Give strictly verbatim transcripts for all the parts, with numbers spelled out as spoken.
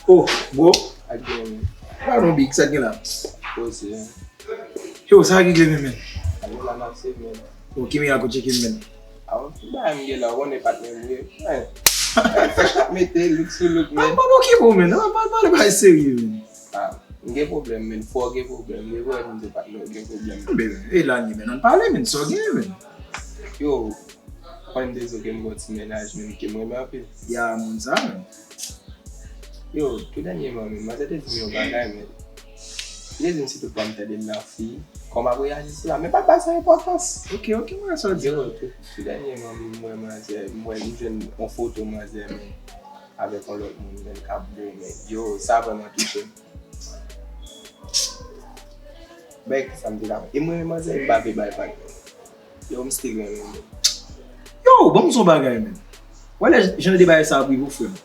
Oh, bro. Ak gen men. Pardon, Big, sa k gen la? Poze. Yo, sa k regle men, men? Ane la n ap se men. Yo, Kimi a kote Kimi men? A, yon ti bagay m gen la, w konnen patnè m ye. Men. Mete look sou look, men. Pa, pa okipe w, men. Pa, pa, pale bagay serye, men. A, m gen pwoblèm, men. Fò w gen pwoblèm. M gen pwoblèm, m di patnè w gen pwoblèm. Bebe, e la ni, men, ann pale, men. Sa w gen, men? Yo, Konn m te di w ke m gen yon ti mennaj menm ke m renmen anpil. Ya, moun sa menm. Yo, tou dènyèman menm, manzè te di m yon bagay, men. Li te di m si toutfwa m tande l nan fi, kòman m ap reyaji sou sa, men pa t bay sa enpòtans. Ok, ok, m wè sa w di. Yo, tou, tou dènyèman menm, m wè manzè, m wè m jwenn yon foto manzè, men, avèk yon lòt moun, men, k ap goumen. Yo, sa vrèman touche m. Bèk, sa m te ka fè. E mwen, manzè, m pa vle bay vag. Yo, m still renmen l. Yo, ban m di w yon bagay, men. W wè lè jan de bagay sa ap rive w, frè m.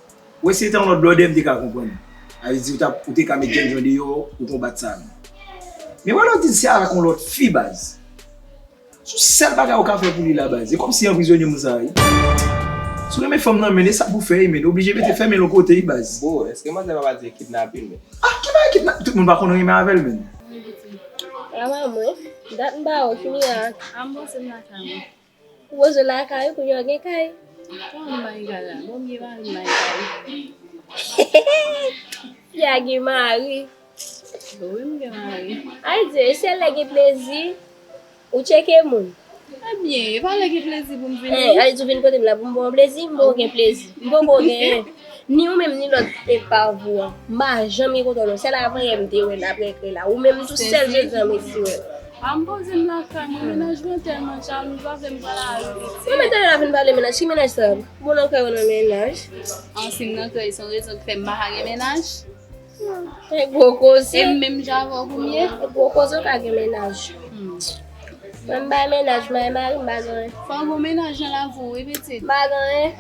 W wè si se te yon lòt blòdè, m te ka konprann. Sa vle di, ou t ap, ou te ka met jènjan deyò, ou konbat sa, men. Men w wè lè w di se avèk yon lòt fi, baz. Se yon sèl bagay ou ka fè pou li la, baz. E kòmsi anprizone moun sa a, wi. Si w renmen fanm nan, men, e sa pou fè, wi, men. Oblije mete fèmen l yon kote, wi, baz. Bro, èske manzè pa pral di kidnape l, men? Ah, ki bagay kidnap? Tout moun pa konn renmen avè l, men. Papa mwen, dat m pa wè w, Kimi a. A, m panse m lakay mwen. Ou poze lakay ou, kounye a w gen kay. Kòman m pa gen kay la? Bon, m gen mari, m pa gen kay. Fi a gen mari. Wi, m gen mari. Ay, Dye, e sèl lè gen plezi, ou tcheke moun. Ebyen, e pa lè gen plezi pou m vini. Eh, ale di w vin kote m la pou m ba w plezi, m ba w gen plezi. M poko gen. Ni ou menm, ni lòt e pa vou an. M pa janm gen kontwòl non. Sèl avanyè m te wè l apre ekrè la. Ou menm tou sèl jodi an m resi wè l. A, m poze m lakay mwen, mennaj mwen tèlman jalou, li pa vle m pral avè l. Mwen, men tande la vin pale mennaj, ki mennaj sa? Bon, nan kè ou nan mennaj. An, si m nan kè, se yon rezon ki fè m pa ka gen mennaj. E gwo koze. E m menm jan avè w pou m ye? E gwo koze ou ka gen mennaj. Hmm. Mwen m bay mennaj, mwen mari m pa gen anyen. Fò w gon mennaj nan lavi w, wi pitit. M pa gen anyen.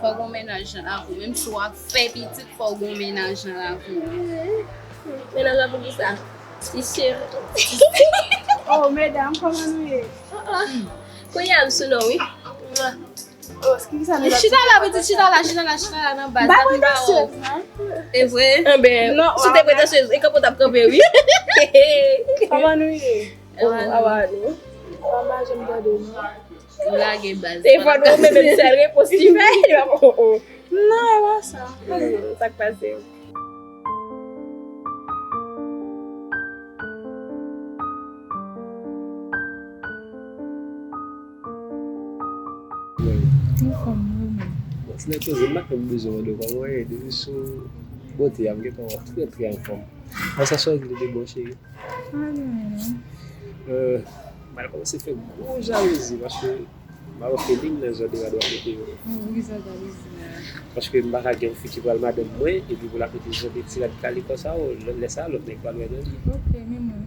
Fò w gon mennaj nan lavi w. Menm si w ap fè pitit, fò w gon mennaj nan lavi w. Mennaj la pou kisa? Ti sè. Oh, medam, kòman nou ye? Kounye a m sou non, wi. Oh, ki sa nou... Chita la, pitit, chita la, chita la, chita la nan baz. M pa pran dansez, non. E vre? Enben, si w te pretansyez, e kanpe w t ap kanpe, wi. Kòman nou ye? Oh, awa nou. Kòman nou? Anba, jan m tande nou. Ou lage baz. Telefòn ou menm, menm sèl repons li fè. Oh, oh. Non, e pa sa. Sa k pase? Anfòm, wi, men. Bon, ti nèg poze, m pa t menm bezwen mande w kòman w ye, depi sou bote a, m gentan wè w trè, trè anfòm. Konsa, sa w di de bon, cheri? Pa gen anyen, non. Euh, m al kòmanse fè gwo jalouzi, paske m ap feeling nan zòn de radyo ap mete yo. Mwen, poukisa w jalouzi la? Paske m pa ka gen yon fi ki pral madanm mwen, epi pou l ap mete jan de ti rad kale konsa, o, lè, lè sa, lòt nèg pral wè nan li. Ok, men mwen.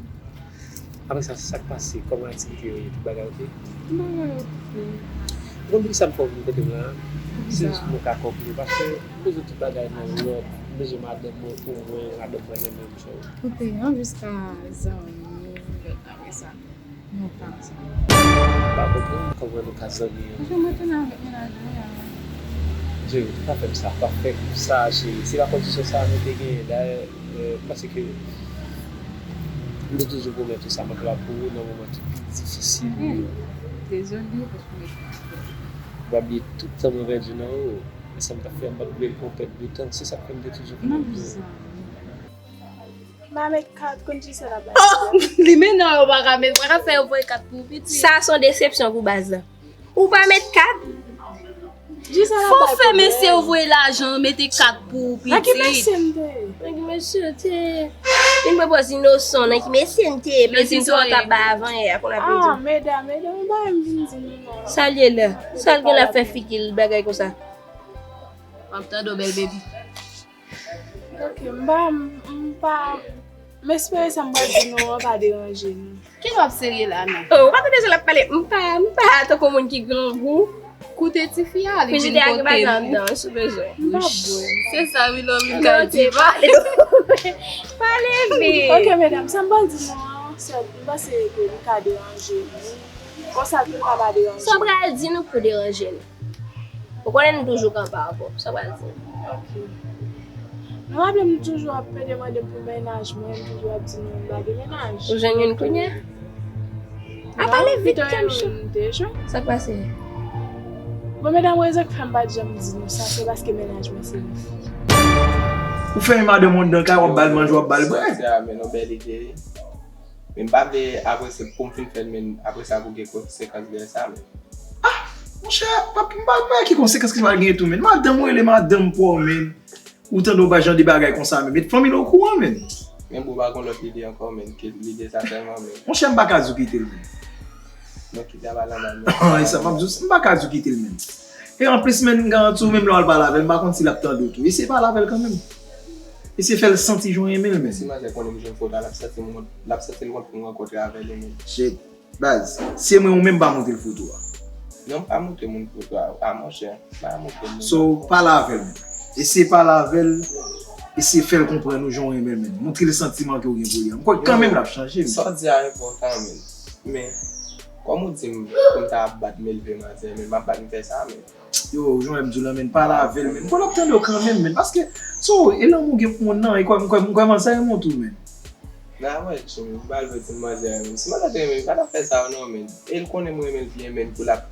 Apre sa, sa k pase? Kòman aktivite yo ye? Tout bagay oke? Tout bagay oke. Ou konn poukisa m fè w vin kote m la? Poukisa? Se jis pou mwen ka konkli, paske m bezwen tout bagay nan lòd, m bezwen madanm mwen pou mwen, madanm mwen renmen m, so. Koute, an jiska zanmi, nou vin lòt apre sa. Nou pa ansanm. M pa konprann kòman nou ka zanmi an. Paske mwen tounen avèk mennaj mwen an. Jerry, pa fè m sa, pa fè m sa, cheri. Se pa kondisyon sa a nou te genyen. Dayè, euh, m panse ke m te toujou pwomèt ou sa, m ap la pou ou nan moman ki pi difisil yo. Dezole, paske m te... W ap bliye tout tan mwen pèdi nan ou. Men sa m t ap fè a, m pa t vle l pran pèt de tan. Se sa k fè m te toujou pwomèt ou. M ap met kat, konn Gisèle ap bay. Oh! Li men non, yo pa ka met, pa ka fè yo voye kat pou pitit. Sa se yon desepsyon pou baz la. Ou pa met kat? Gisèle ap bay pwoblèm. Fò fè mesye yo voye lajan, mete kat pou pitit. Nan ki mesye m te ye? Nan ki mesye w te ye? Vin pran pòz inosan, nan ki mesye m te ye? Plezi sa w t ap bay avan yè a, konn ap pèdi. Ah, medam, medam, ou pa menm vin di nou non. Sa l ye la? Sa l gen la fè figi l bagay konsa? M ap tande w, bèl baby. Ok, m pa, m pa, m espere sa m pral di nou an pa deranje nou. Ki w ap serye la, non? Oh, ou pa tande jan l ap pale? M pa, m pa tankou moun ki grangou. Koute tifi a, li vin kote nou. Frijidè a gen bagay anndan, si w bezwen. M pa bwè. Se sa, wi, love li ka di. Pale, pale vit. Ok, medam, sa m pral di nou an, sè, m panse ke li ka deranje nou. Konsa tou, l pa ka deranje nou. Sa w pral di nou pou deranje nou? Ou konnen nou toujou kanpe avè w. Sa w pral di? Ok. Nou raple m toujou ap pede mande pou mennaj mwen, m toujou ap di nou m pa gen mennaj. Ou jwenn youn kounye a? A pale vit, Kemcho. Sa k pase? Bon, medam, rezon k fè m pa t janm di nou sa, se paske mennaj mwen se yon fi. Ou fè yon madanm anndan kay, w ap ba l manje, w ap ba l bwè. Sa, men, yon bèl ide, wi. Men m pa vle apre se pou m fin fè l, men apre sa pou gen konsekans dèyè sa, men. Ah, monchè, pa, m pa, m pa ki konsekans ki pral gen tou, men. Madanm ou rele madanm pa w, men. Ou tande w pa jan de bagay konsa, men. Met fanmi l okouran, men. Men bro, pa gon lòt lide ankò, men, ke lide sa sèlman, men. Monchè, m pa ka di w kite l, men. Non, kite a pa nòmal, men. E sa, m ap di w, m pa ka di w kite l, men. E anplis, men, m garanti w, menm lè w al pale avè l, m pa konn si l ap tande w tou. Eseye pale avè l kanmenm. Eseye fè l santi jan w renmen l, men. Si manzè konnen m jwenn foto a, l ap santi m wont, l ap santi l wont pou m rankontre avè l, men. Shit. Baz, si e mwen ou menm, pa montre l foto a. Non, m pa montre moun foto a. A, monchè, m pa montre moun. So, pale avè l, men. Eseye pale avè l, eseye fè l konprann ou jan w renmen l, men. Montre l santiman ke w gen pou li a. M kwè kanmenm l ap chanje, men. Sa w di a enpòtan, men. Men, kòm ou di m, pou m ta ap bat m elve manzè, men m ap bat m fè sa, men. Yo, jan m di w la, men, pale avè l, men. M kwè l ap tande w kanmenm, men. Paske, so, e lanmou gen pou moun nan, e kwè, m kwè, m kwè manzè renmen w tou, men. Nan wè, Jimmy, m pa vle di m manzè renmen m. Si manzè te renmen m, li pa t ap fè sa yo non, men. E l konnen m renmen l byen, men, pou l ap,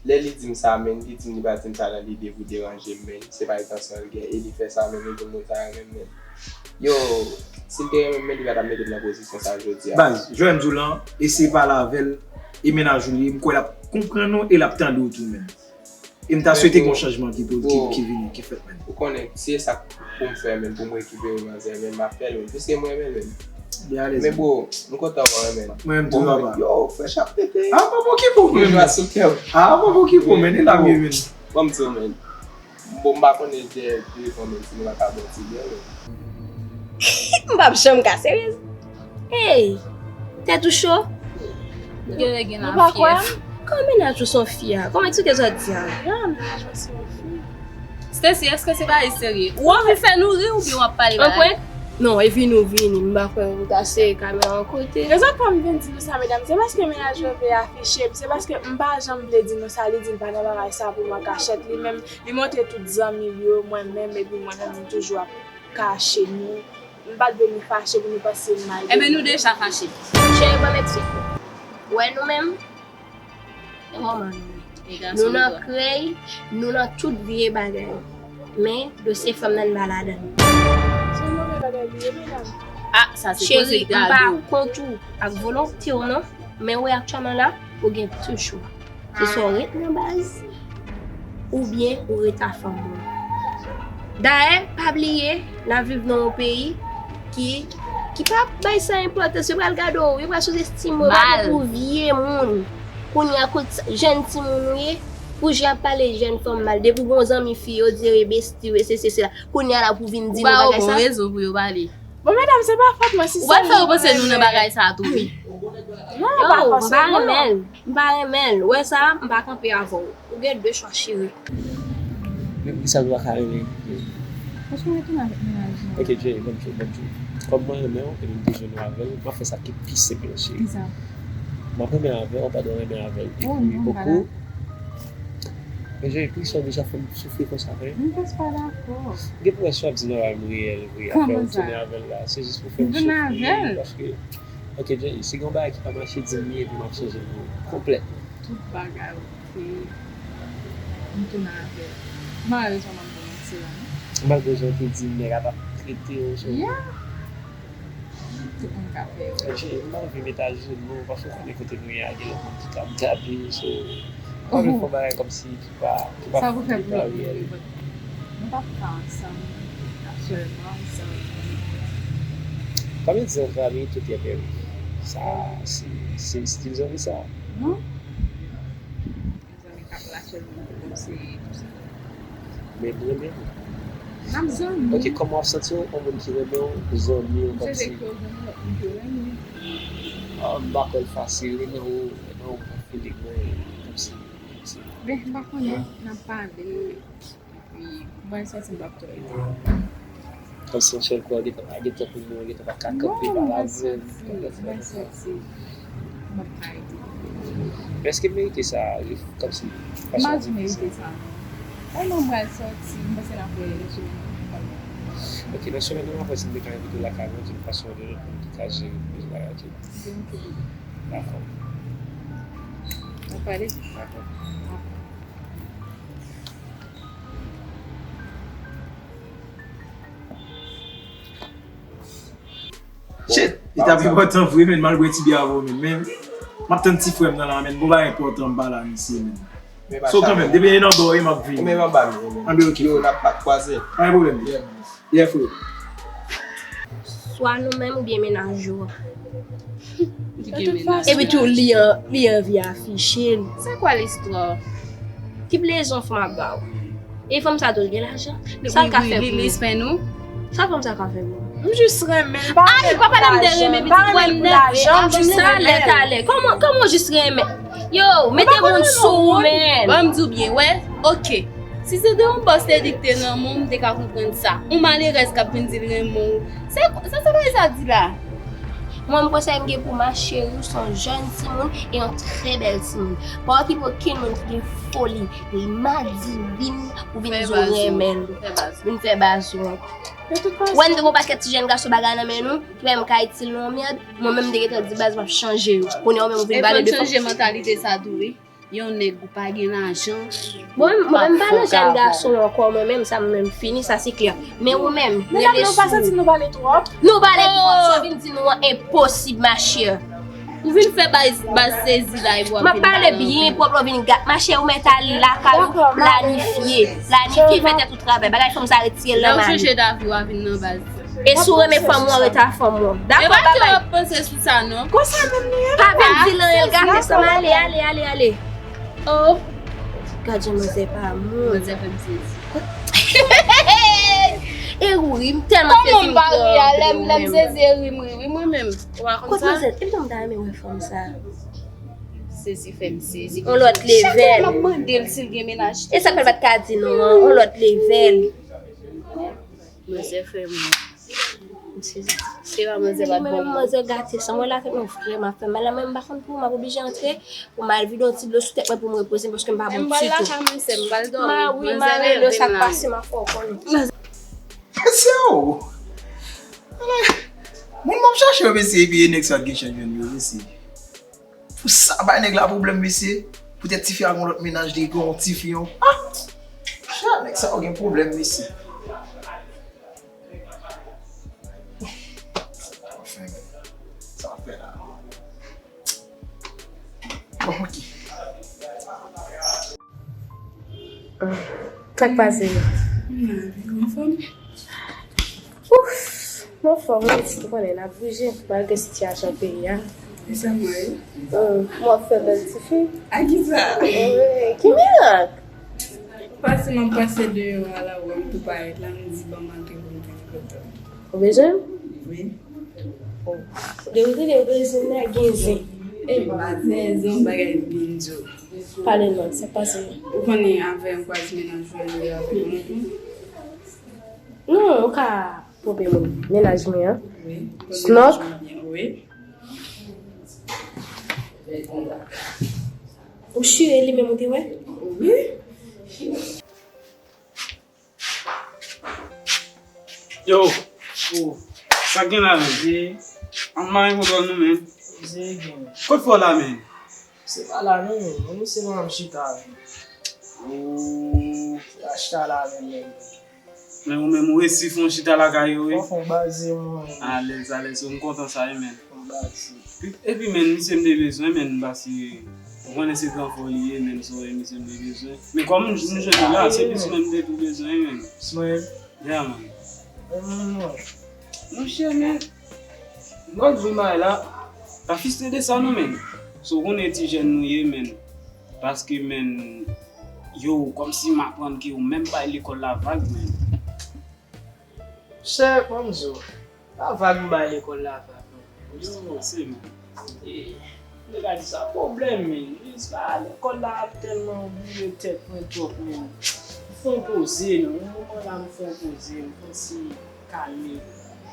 lè li di m sa, men, li di m li pa di m sa nan lide pou deranje m, men. Se pa entansyon l gen, e li fè sa, men, li di m moun sa renmen m, men. Yo, si l te renmen m, men, li pa t ap mete m nan pozisyon sa jodi a. Baz, jan m di w lan, eseye pale avè l, e mennaj ou li ye, m kwè l ap konprann ou e l ap tande w tou, men. E m ta swete gen yon chanjman ki pou, ki, ki vini, ki fèt, men. Ou konnen, si e sa k pou m fè, men, pou m rekipere manzè, men, m ap fè l, men, piske m renmen l, men. Byen alèz, men, bro, m kontan wè w, men. Mwen menm tou, papa. Yo, frèch ap pete. A, papa, okipe w, men. Yo jwa sou kè w. A, papa, okipe w, men. E la m ye, men. Bon, m di w, men. Bon, m pa konnen dèyè devan, men, si nou pa ka bon ti byen, men. M p ap janm ka seryez. Hey! Tèt ou cho? Ou genlè gen lafyèv. Kòman mennaj ou se yon fi a? Kòman eksplike sa w di a? Ya, mennaj mwen se yon fi. Stacy, èske se bagay serye? Ou anvi fè nou ri oubyen w ap pale bagay? An prank? Non, e vini ou vini. M pa kwè ou ta sere kamera yon kote. Rezon k fè m vin di nou sa, medam, se paske mennaj mwen vle afiche m. Se paske m pa janm vle di nou sa, li di l pa nan bagay sa pou mwen kachèt. Li menm, li montre tout zanmi l yo, mwen menm, epi mwen menm, m toujou ap kache nou. M pa t vle nou fache pou nou panse m mal de nou. Enben, nou deja fache. Cheri, ban m eksplike w. Ou wè nou menm, e manman nou ye. Nou nan krèy, nou nan tout vye bagay. Men, dosye fanm nan, n pa ladan l. Se yon move bagay li ye, medam. A, sa se koze Gado. Cheri, m pa kont ou. Ak volonte w non, men ou wè aktyèlman la, ou gen de chwa. Se swa w ret nan baz, oubyen ou ret a fanm ou. Dayè, pa bliye, n ap viv nan yon peyi ki, ki pa bay sa enpòtans. Yo pral gade w, yo pral souzestime w, yo pral pran w pou vye moun. Kounye a, kot jèn timoun ou ye, pou jan ap pale jèn fanm mal. Depi w gen yon zanmi fi, yo di yo e besti w, e sesi, e sela. Kounye a la, pou vin di nou bagay sa. Ou ba yo bon rezon pou yo pale. Bon, medam, se pa fòt mwen si se nou menm. Ou pral fè yo panse nou nan bagay sa a tou, wi. Non, pa fòsèman. M pa renmen l. M pa renmen l. Ou wè sa, m pa kanpe avè w. Ou gen de chwa, cheri. Men poukisa nou pa ka renmen? Paske w retounen avèk mennaj mwen. Ok, Jay, ban m di w, ban m di w. Kòm mwen renmen w, epi m te jwenn ou avè l, m ap fè sa ki pi senp lan, cheri. Kisa? M ap renmen avè w, pandan w renmen avè l. Epi, okou, men Jay, poukisa w deja fè m soufri konsa, men? M jis pa dakò. Gen pwomès w ap di nan bagay m reyèl vre, apre w tounen avè l la. Se jis pou fè m soufri, paske, ok, Jay, si gen yon bagay ki pa mache, di m li, epi m ap chanje pou ou. Konplètman. Tout bagay oke. M tounen avè l. M pa bezwen manm pou mwen se la non. M pa bezwen te di nèg a t ap trete w, so. Yeah. Tout moun ka fè erè. Cheri, m pa anvi met ajenou, paske w konnen kote nou ye a, gen lòt moun ki ka ap gade, so. M pa vle fè yon bagay kòmsi ki pa, ki pa, ki pa reyèl. Sa pou fè blòk nou, but nou p ap ka ansanm aktyèlman, san. Kòm yo di, entre amis, tout est permis. Sa, se, se stil zanmi sa. Non. Zanmi k ap la sèlman pou konseye, tout sa. Men m renmen w. N ap zanmi. Ok, kòman w ap santi w, yon moun ki renmen w, zanmi w, kòmsi? Se vre ke w gen yon lòt moun ki renmen w. Ah, m pa kwè l fasil, renmen w, renmen w, mwen, feeling mwen, kòmsi, kòmsi. Men, m pa konnen, n ap pale. Epi, mwen santi m p ap tolere. Kòmsi yon sèl kou, ou gentan, ou gentan pou mouri, ou gentan pa ka kanpe, pa lavi. Non, mwen santi, mwen santi m ap ka rete. Men èske m merite sa, kòmsi, fason w viv sa? M pa di w merite sa, non. Kòman m pral sòti, m panse n ap wè sou menm fanmi. Ok, nan semèn nan, m ap wè si m te ka envite w lakay mwen, di m pase yon de lòt moun ki ka jere plis bagay, ok? Dakò. N ap pale. Dakò. Shit, li t ap enpòtan vre, men, m al bwè ti byè avè w, men, men, m ap tann ti frè m nan la, men, gon bagay enpòtan m pale a misye, men. So, kanmenm, depi e nan bò, e m ap vini. Anben, ok. Yo, n ap pa kwaze. Pa gen pwoblèm. Yeah, frè. Swa nou menm oubyen mennaj ou an. Epi tou, li an, li anvi afiche l. C'est quoi l'histoire? Ki plezan fanm ap ba w? E fanm sa tou gen lajan? Sa l ka fè pou ou? Sa fanm sa ka fè pou ou? M jis renmen l. Ay, pa pale m de renmen, pitit, wè m nève. Talè, talè. Kòman, kòman w jis renmen? Yo, mete moun sou ou, men. Ban m di w byen, wè. Ok. Si se te yon bòs te di k te nan men w, m te ka konprann sa. Yon malerèz k ap vin di l renmen w. Se, sa, sa bagay sa di la? Mwen, m panse m gen pou ma chérie, ou se yon jèn timoun e yon trè bèl timoun. Pa okipe okenn moun ki gen foli, li madivin pou vin di w renmen l. Vin fè baz ou. Wè, n te gon pakèt ti jèn gason bagay nan men nou, ki fè m ka itil nou yon mèd. Mwen menm, m te gentan di baz m ap chanje yo. Kounye a, ou menm, ou vin pale de fanm. Chanje mantalite sa tou, wi. Yon nèg ou pa gen lajan. Bon, mwen menm, m pa nan jèn gason ankò, mwen menm, sa mwen menm fini, sa se klè. Men ou menm, rele sou ou. Nou pale twòp, sa w vin di nou an enposib, ma chère. Ou vin fè baz, baz sezi la, epi w ap vin pale. M ap pale byen pwòp, lè w vin gat, ma chère, ou mèt ale lakay ou, planifye. Planifye, fè tèt ou travay. Bagay fanm sa retire l nan mari. Lè w chanje davi, w a vin nan baz. E si w renmen fanm ou an, rete ak fanm ou an. Dakò, babay. E pa ke w ap panse sou sa, non. Konsa menm li ye? Pa vin di l anyen, l gate san m ale, ale, ale, ale. Oh. Gad jan manzè pa moun. Manzè fè m sezi. E ri, m tèlman sezi m pa ri a, lè m, lè m sezi e ri m ri, wi, mwen menm. Ou pa konn sa? Kot manzè? Epi tou m ta renmen wè fanm sa. Sezi fè m sezi. On lòt level. Chak lè m ap mande l si l gen mennaj. E sa fè l pa t ka di non an, on lòt level. Manzè fè m. Se pa manzè pa t bon. Manzè gate san mwen, la tèt mwen vrèman fè mal la, men m pa konn pou m ap oblije antre pou m al vide yon ti dlo sou tèt mwen pou m repoze m paske m pa bon ditou. M pral lakay mwen, sè m, m pral dòmi. Mawi, mare lè sa k pase m ap fè w konnen. Mesye o! Moun m ap chache yo, mesye, epi e nèg sa ki gen chans jwenn yo, mesye. Pou sa bay nèg la pwoblèm, mesye. Poutèt tifi a gon lòt mennaj, li gon tifi yon. Ah! Chat, nèg sa yo gen pwoblèm, mesye. Anfen, sa w ap fè la? Bon, ok. Sa k pase? Anfòm? Ouf, m anfòm wi, pitit, ou konnen n ap bouje malgre sitiyasyon peyi a. E sa m wè? Hum, m ap fè bèl tifi. A kisa? Wi, ki mirak? Pase m ap pase deyò a la, wè m tou parèt la, m di ban m antre pou m te kontan. Ou bezwen m? Wi. Oh. Depi w te di ou bezwen m la, gen zen. E m pa zen, zen yon bagay byen di w. Pale non, sa k pase? Ou konnen avè yon kwaz mennaj ou, li avè yon tou. Non, ou ka twonpe moun. Mennaj mwen an. Wi. Snòk. Wi. Ou chire li menm ou te wè? Wi. Yo, oh, sa gen la menm? An mare kontwòl nou menm. Kot fò la menm? Se pa la non, men misye pa janm chita, men. Oh. Se achta la menm, men. Men ou menm ou resi fè yon chita lakay ou, wi. Fò fè yon baze, mwen. Alèz, alèz, m kontan sa, wi, men. Fè yon baze. Epi, men, misye m te bezwen, men, paske ou konnen se gran fò li ye, men, sa w wè, misye m te bezwen. Men kòm nou jwenn nou la, se plis mwen m te tou bezwen, men. Smile. Yeah, man. Monchè, men, lòt jou m bay la, pa fristre de sa non, men. So, ou konnen ti jèn nou ye, men. Paske, men, yo, kòmsi m aprann ke ou menm bay lekòl la vag, men. Chè, ban m di w, pa vag m bay lekòl la vag, men. Yo, se, men. E, m te ka di sa pwoblèm, men. Jis la, lekòl la ap tèlman brile tèt mwen twòp, men. M fè yon poze, non. Yon moman la, m fè yon poze, m panse kalme,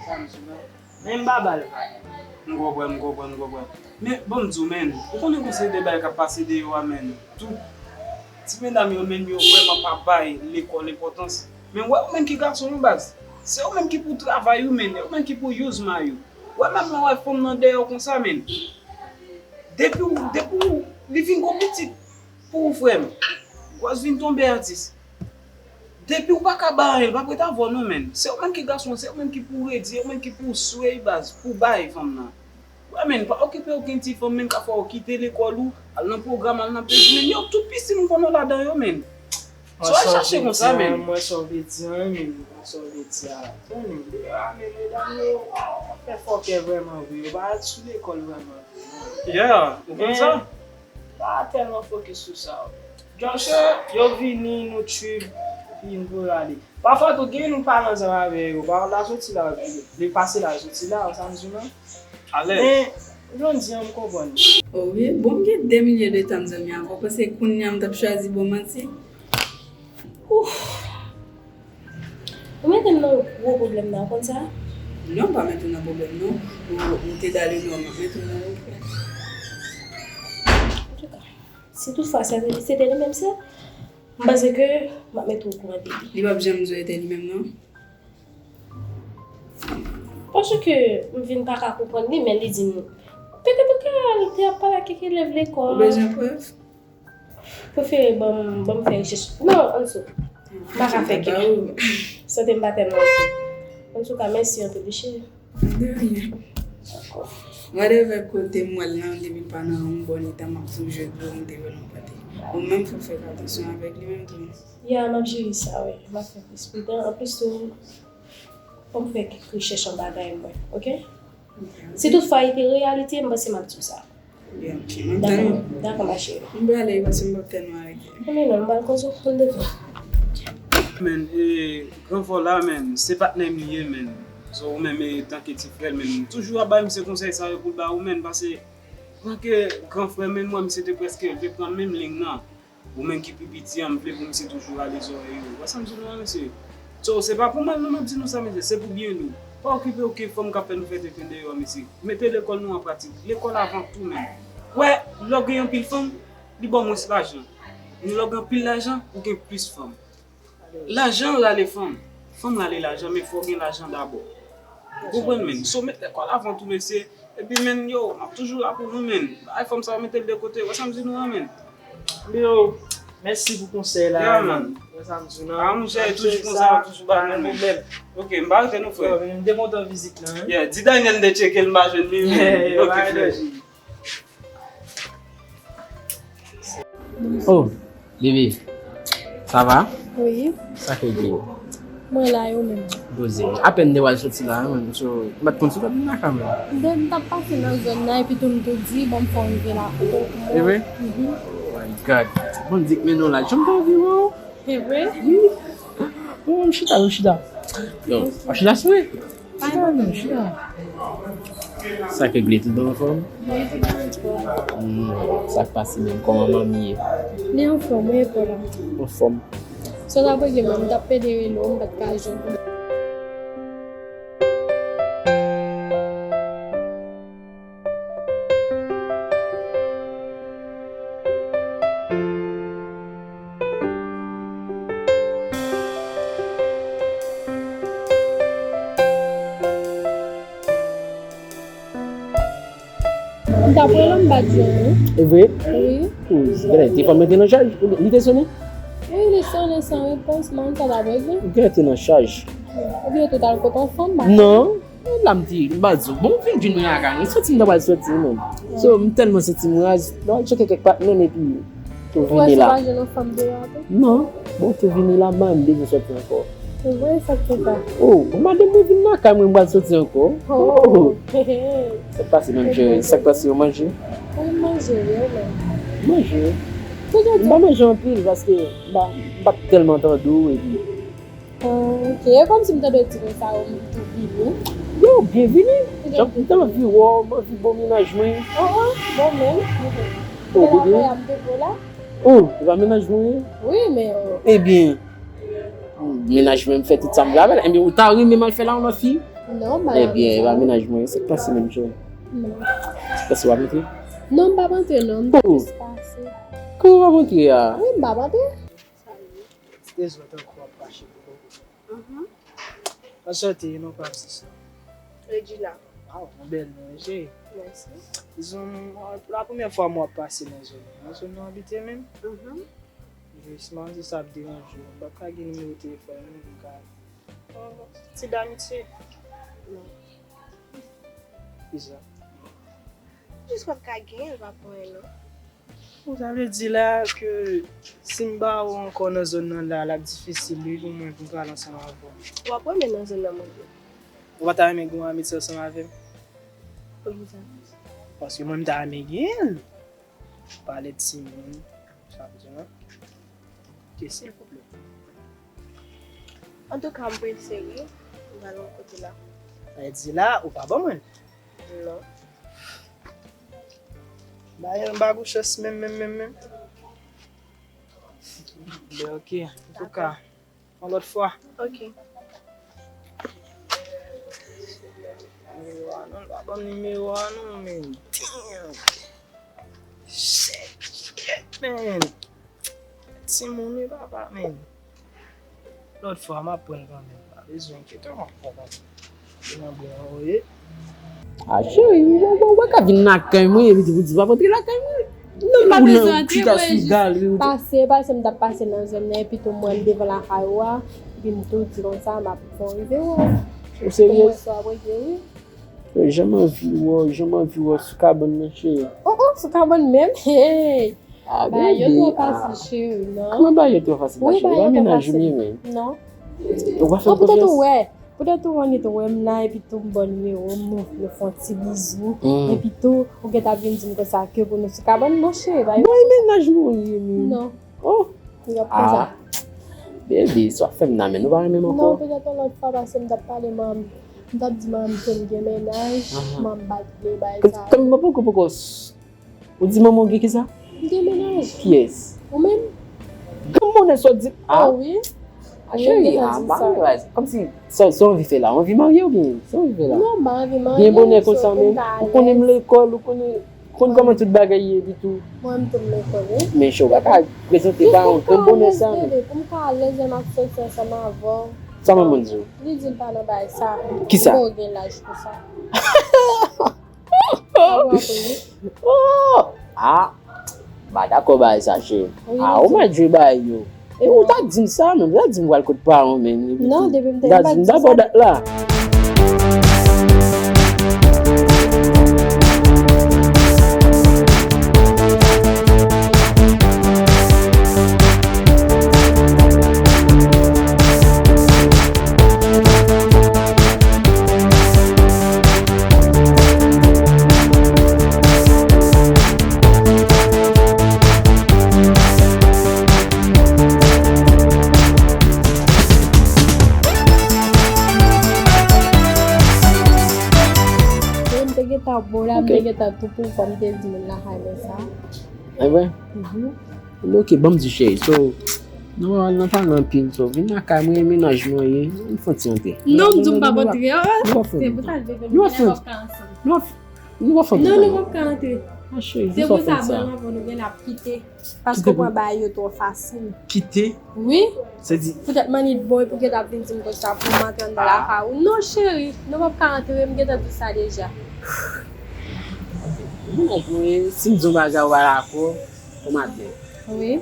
sa m di w la. Men m pa ba l vag. M konprann, m konprann, m konprann. Men, bon, m di w, men, ou konnen gon seri de bagay k ap pase deyò a, men. Tout ti medam yo, men, yo vrèman pa bay lekòl enpòtans. Men, w wè, ou menm ki gason, wi, baz. Se ou menm ki pou travay ou, menn. E ou menm ki pou use may ou. Ou wè menm lè w wè fanm nan dèyè w konsa, menn. Depi w, depi w, li vin gwo pitit pou ou, frè m. Gwaz vin tonbe atis. Depi w pa ka ba anyen, l p ap ret avè w non, menn. Se ou menm ki gason, se ou menm ki pou redi, ou menm ki pou sway baz, pou bay fanm nan. Wè, menn, pa okipe okenn ti fanm, menn, k ap fè w kite lekòl ou, al nan pwogram, al nan pezi, menn. Yo, tout pisin m konnen w ladan yo, menn. So al chache konsa, menn. Mwen sa w vle di an, menn. Mwen sa w vle di a. Tande, menn, medam yo ap fè fòkè vrèman vre. Yo pa al sou lekòl vrèman vre, non. Yeah, ou konn sa? Pa tèlman fokis sou sa. Just, yo vini, nou trip, epi nou rale. Pafwa tou, gen nou pale ansanm avè yo. Pafwa l a soti la, li pase la, soti la, sa m di w lan. Alèz. Men, jodi an, m konprann. Oh wi, bon, m gen de milye de tan, zanmi, ankò. Paske kounye a m t ap chwazi bon manti. Ouf! Ou mete m nan yon gwo pwoblèm nan, ou konn sa? Non, m pa mete w nan pwoblèm, non. Ou, ou te dale non, m ap mete w nan yon pwoblèm. Antouka, si toutfwa se, se te li menm, se, m panse ke m ap mete w okouran de li. Li p ap janm di w e te li menm, non. Paske m vin pa ka konprann li, men li di m, peke peke, li te ap pale ak kèk elèv lekòl. Ou bezwen prèv? Prefere ban m, ban m fè rechèch. Non, ann sot. M pa ka fè kè. Sante m pa tèlman oke. Antouka, mèsi anpil, wi, cheri. De rien. Dakò. Whatever kote m wè l nan, depi l pa nan yon bon eta, m ap toujou ede w, m te wè l yon kote. Ou menm, fò w fè atansyon avèk li menm tou. Ya, m ap jere sa, wi. M ap fè plis pridan. Anplis tou, fò m fè kèk rechèch anba kay mwen, oke? Si toutfwa li te reyalite, m panse m ap di w sa. Dakò, dakò, ma chérie. M prale, paske m p ap tèlman rete. Men non, m pral koze w pou n devan. Men, e, gran fò la, men, se patnè m li ye, men. So, ou menm, e, tanke ti frè l, men, toujou ap bay misye konsèy sa yo pou l ba ou, men, paske, tanke gran frè, men, mwen, misye te prèske vle pran menm liy nan. Ou menm ki pi piti an, m vle pou misye toujou rale zòrèy ou. Ou wè sa m di nou an, mesye? So, se pa pou mal non m ap di nou sa, mesye, se pou byen nou. Pa okipe okenn fanm k ap fè nou fè tenten deyò, mesye. Mete lekòl nou an pratik. Lekòl avan tou, menm. Ou wè, lè w gen anpil fanm, li ba w mwens lajan. Men lè w gen anpil lajan, ou gen plis fanm. Lajan rale fanm. Fanm rale lajan, men fò w gen lajan dabò. Ou konprann, menn? So, met lekòl avan tou, mesye. Epi, menn, yo, m ap toujou la pou nou, menn. Bagay fanm sa yo, mete l de kote. Wè sa m di nou an, menn? Yo, mèsi pou konsèy la, yeah, menn. Wè sa m di nou an. Ah, monchè, toujou konsa, toujou ba nou, menn. Oke, m pa rete non, frè. Yo, men m te kontan vizit lan, wi. Yeah, di Daniel m te tcheke l, m pa jwenn li, menn. Yo, oke, frè. Oh, bebe, sa va? Wi. Sa k regle? Mwen la, e ou menm? Poze. Apèn m te pral soti la, menm, so, m pa t konn si w t ap vin lakay mwen. Ben, m t ap pase nan zòn nan, epi tou m te di, bon, m fè w rive la. E vre? Mhm. Oh my God. Bon, di k men nou la, janm te anvi wè w. E vre? Wi. Bon, m chita, m chita. Yo, w ap chita sou mwen? Chita, menm, chita. Sa k regle, tout bon, anfòm? Wi, tout bon, anfòm. Hmm, sa k pase menm? Kòman manmi ye? Li anfòm, wi, e pa w la? Anfòm. Sa w t ap regle menm, m t ap pede rele w, m pa t ka jwenn ou. M t ap rele w, m pa t jwenn ou. E vre? Wi. Ou, genlè telefòn mwen te nan chaj, li te sonnen? Wi, li sonnen san repons, m pa konn sa l t ap regle. Genlè te nan chaj. Oubyen tou t al kot yon fanm, m pa konnen. Non. La m di, m ba di w, bon, vin jwenn mwen lakay mwen, soti m ta pral soti, menm. So, m tèlman santi m raz, m al tcheke kèk patnè m epi tou vini la. Ou wè si w pa jwenn yon fanm deyò a tou? Non, bon, tou vini la, m pa menm bezwen soti ankò. Se vre, sa k fè sa? Oh, bon, madanm mwen vin lakay mwen, m pral soti ankò. Oh. Oh. Sa k pase menm, cheri? Sa k pase, ou manje? Wi, m manje, wi, ou menm? Manje. M pa manje anpil, paske m pa, m pa tèlman tande w, epi Oh, ok. E kòmsi m tande w di konsa, ou tou vini. Yo, byenvini. Jan m te anvi wè w, m anvi bon mennaj mwen. Oh, oh, bon menm. Oh, bebe. M te la. Oh, e pa mennaj mwen ye? Wi, men, oh. Ebyen, mennaj mwen, m fè tout sa m vle avè l. Ebyen, ou ta renmen m al fè la, yon lòt fi? Non, m pa renmen sa. Ebyen, e pa mennaj mwen ye, se k pase menm, cheri? Non. Se k pase, w ap antre? Non, m p ap antre, non. M te jis pase. Kòman w ap antre a? Wi, m p ap antre. Ti dezòd ankò ap mache pou kòkòt. Mhm. Anchante, non pa m Sisla. Regina. Waw, yon bèl non, wi, cheri. Mèsi. Dizon, la premyè fwa mwen ap pase nan zòn nan. Nan zòn nan w abite menm? Mhm. Jis, m pa konn si sa ap deranje w. M p ap ka gen nimewo telefòn ou, m ka. Oh, ti damitye. Non. Kisa? Jis w ap ka genyen l, pa pou anyen, non. Bon, sa vle di la ke si m pa wè w ankò nan zòn nan la, l ap difisil, wi, pou mwen, pou m pale ansanm avè w. W ap wè men nan zòn nan, mwen. Ou pa ta renmen gen yon amitye ansanm avè m? Poukisa? Paske mwen, m ta renmen genyen l. Pale timoun, sa vle di, non? Ok, silvouplè. Antouka, m prese, wi. M pral yon kote la. Sa vle di la, ou pa ban mwen l? Non. Ba, m ba gou chans menm, menm, menm, menm. Ben, ok. Antouka, yon lòt fwa. Ok. Nimewo a non, l pa ban m nimewo a non, men. Damn. Shit, man. Timoun wi papa, men. Lòt fwa, m ap pran kanmenm. Pa bezwen enkyete w ankò, papa. Se nan bren an w ye. Ah, cheri, ou, ou, ou pa ka vin lakay mwen, epi di pou di w ap antre lakay mwen. Non, m pa bezwen antre, mwen jis pase, pase, m t ap pase nan zòn nan, epi tou m wè m devan lakay ou a, epi m tou di konsa, m ap fè yon rive wè w. Ou serye? Pou m wè si w ap regle, wi. Jan m anvi wè w, jan m anvi wè w sou kabann nan, cheri. Oh, oh, sou kabann menm? Hey! Ah, ba yo twò fasil, cheri, non. Kòman ba yo twò fasil la, cheri? Ou pa mennaj ou m ye, men. Non. Ou pa fè m konfyans? Poutèt ou wè, poutèt ou wè, ou wè m la, epi tou m ba w nimewo m, nou fè yon ti bizou, epi tou ou gentan vin di m konsa ke pou nou sou kabann, non, cheri, ba yo. Bay mennaj nou ye, men. Non. Oh. Yo ap konsa. Ah. Baby, sa w ap fè m nan, men nou pa renmen m ankò. Non, petèt yon lòt fwa, paske m t ap pale manman m, m t ap di manman m ke m gen mennaj, manman m pa t vle bay sa. Kòm, kòm mwen poko, poko s-, ou di manman w gen kisa? M gen mennaj. Kiyès? Ou menm? Granmoun sa w di, ah. Oh, wi. Ah, cheri, ah, m pa renmen bagay sa. Kòmsi, sa, sa w anvi fè la? W anvi marye oubyen? Sa w anvi fè la? Non, m pa anvi marye. Byen bonè konsa menm. Ou konnen m lekòl, ou konnen, konn kòman tout bagay ye epi tou. Mwen, m tou m lekòl, wi. Men cheri, w pa ka prezante pa yon granmoun sa menm. Pou m ka alèz, pou m ka alèz, lè m ap soti ansanm avè w. Sa manman di w? Li di l pa nan bagay sa. Kisa? Ou gen laj pou sa. Oh! Ah! M pa dakò bagay sa, cheri. Ah, ou mal jwe bagay yo. E ou ta di m sa menm, ou ta di m pral kot paran w menm. Non, depi m te, m pa di sa. Ou ta di m dabò dat la. E m te gentan bon la, m te gentan tou pou kò m te di moun lakay mwen sa. Ebyen? Mhm. Ebyen, ok, ban m di cheri. So, nou al nan pale anpil, so, vin lakay mwen, mennaj mwen ye, m fè yon ti antre. Non, m di w m p ap antre. Se pou sa l vle vin la, w ap ka ansanm. Nou ap, nou ap fè. Non, nou p ap ka antre. Ah, cheri, se pou sa, bon, nou gen ap kite. Paske w pran bagay yo twò fasil. Kite? Wi. Se di. Poutèt manit bon, epi w gentan ap vin di m konsa pou m antre anndan lakay ou. Non, cheri, nou p ap ka antre, m gentan di w sa deja. Bon, pou si m di w bagay ou pa dakò, ou maten. Wi.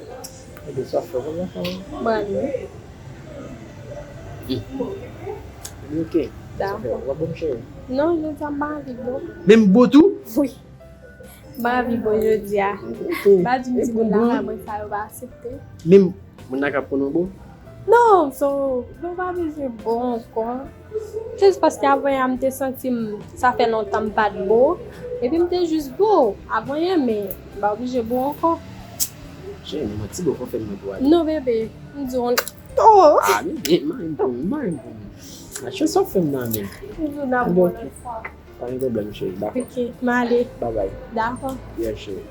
Ebyen, sa fè konbyen tan? Mwen ale. Ok. Dakò. Sa fè, w ap bon, cheri? Non, jodi a m pa anvi bon. Menm bon tou? Wi. M pa anvi bon jodi a. Ok. Pa di m ti moun lakay mwen sa yo pa aksepte. Menm moun nan k ap konn ou bon? Non, so, nou pa bezwen bon ankò. Se jis paske avan yè a m te santi m, sa fè lontan m pa t bon. Epi m te jis bon avan yè, men m pa oblije bon ankò. Cheri, men yon ti bon fò fè m mwen pou ale. Non, bebe, m di w. Oh! Ah, men byen, m pa renmen pou mwen, m pa renmen pou mwen. A cheri, sa w fè m nan men. M di w n ap bon lòt fwa. Pa gen pwoblèm, cheri, dakò. Ok, m ale. Bye bye. Dakò. Yeah, cheri.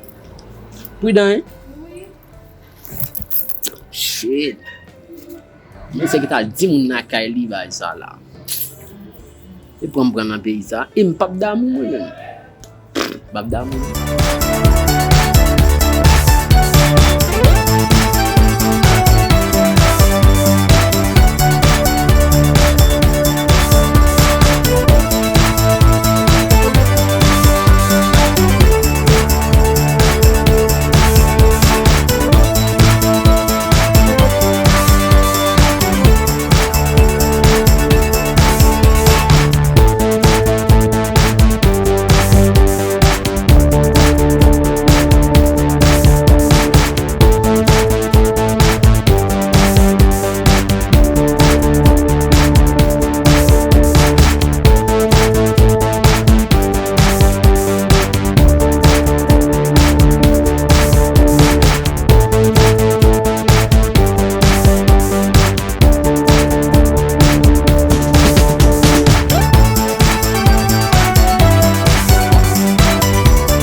Pridan, hein? Wi. Shit. Misye ki t al di moun lakay li bagay sa la. E pran m pran nan peyi sa. E m p ap damou mwen menm. M p ap damou.